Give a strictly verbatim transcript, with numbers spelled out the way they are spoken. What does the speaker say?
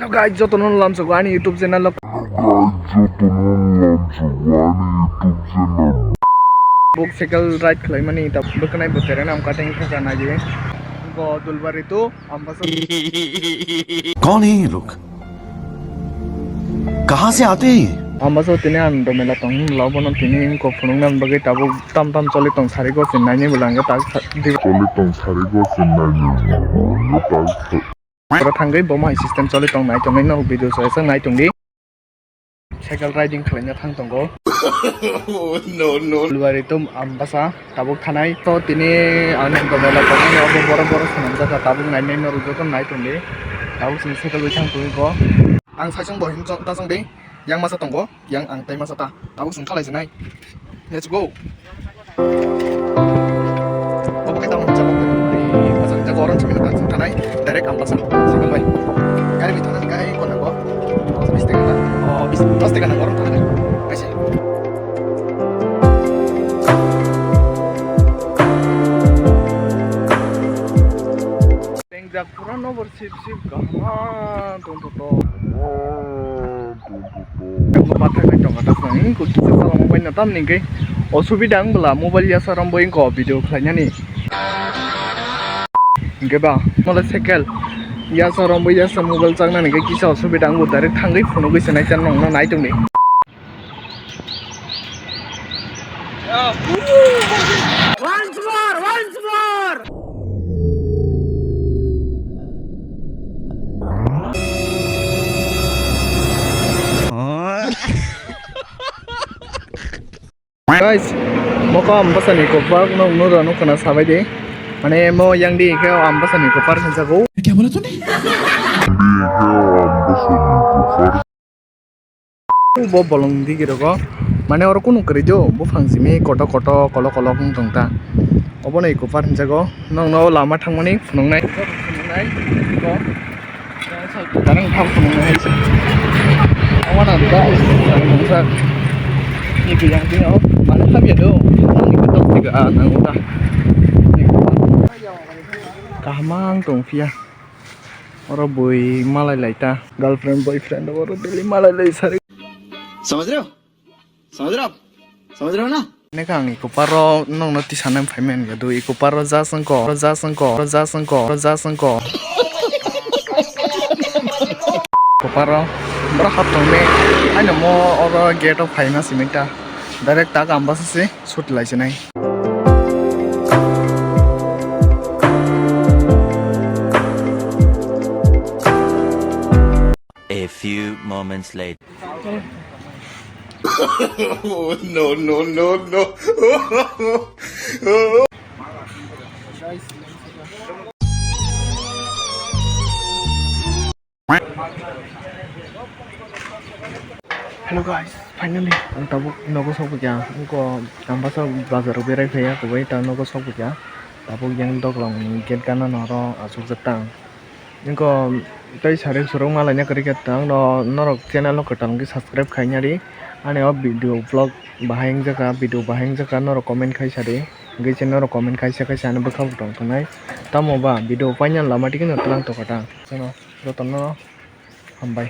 Guys, jotono lamsogo ani YouTube channel o. Buk cycle ride khlaimani ta bwkwnai bwthairano ang cutting khe jana je. Go Dulbari to Ambasa. कौन है ये लोग? कहाँ से आते हैं ये? Ambasa tini ang domela tong lobo no tini ko phunukna bagwi tabuk tam tam choli tong sari go sin naini bwlangga tak di. Choli tong sari go sin naini bwlangga tak. Oro thangwi bo mai system choli tong nai tongwi no video so esa nai tongdi. Cycle riding khlaina thang tongo. Oh, no, no. Dulbari to Ambasa tabuk thanai. To tini ang domela tongmani obo borok borok swnamjak kha tabuk nainai norok joto nai tongdi. Tabuk chwng cycle bai thang tongwi go. Ang saichung bo hin chok ta chong di. Yang masa tongo, yang ang tai masa ta. Tabuk chwng khalai sinai. Let's go. Obo khe tamo jago, jago orang chumino tak chwng thanai, direct Ambasa, single bai. Gari bai thanani kai kon nango. Bis taka na, oh, bis, dos taka na orang thanai. Kaisa. Tengjak pura nobor sip sip kaham tong tong tong. Ang bo bathak nai tong kha ta phone ko kisa chala mobile na tamni hwnkhe osubida wng bwla mobile yasa rombo wngkha o video khlainani. Hwnkhe ba mole cycle yasa rombo yasa mobile chaknani hwnkhe kisa osubida wng bo direct thangwi phunugwi se nai chan nongno nai tongdi. Once more, once more. Guys, mokam bwsani kopar no nura no khna sabai de. Mane mo yang di khe am bwsani kopar hinjago. Kya bola tune? Bo bolong digi rogo. Mane oro kunu kwrwi do, buphang simi koto koto kolok kolok wng tong ta. Obono eco park hinjago. Nokno lama thangmani phunuknai. Phunuknai. Darang thang phunuknai hai se. Omo na da. Nungsa. Ni biyang dino. Mane habya do. Ni betok tiga nang ta. Kaham ang tong phiya. Oro bui malai lai ta. Girlfriend, boyfriend oro daily malai lai sari. समझ रहे हो? समझ रहे हो आप? समझ रहे हो ना? Neka ang eco park o nokno tisa nang phai man ga do eco park o ja songko, ja songko, ja songko, ja songko. Eco park o boro hap tong me. Aino mo oro gate o phai ma simi ta. Direct tak Ambasa se. Sut lai se nai. A few moments later. Oh, no, no, no, no. Hello guys, finally ang tabuk nogo sokpikha. Wngkha Ambasa bazar o berai phaiya, kwbai ta nogo sokpikha. Tabuk yang doglong ni gate gana no oro achukjak tang. Wngkha tei saruk suruk malaina kwrwi khe tang no norok channel no kwtal wngkhe subscribe khaina di. Ani o video vlog bahai wngjakha, video bahai wngjakha norok comment khaisa di. Hwnkhe se norok comment khaisa khaisa ani bwkha bo tong tongnai. Tamo ba video paina lama tiki no twlang tongkha tang. Jotono hambai.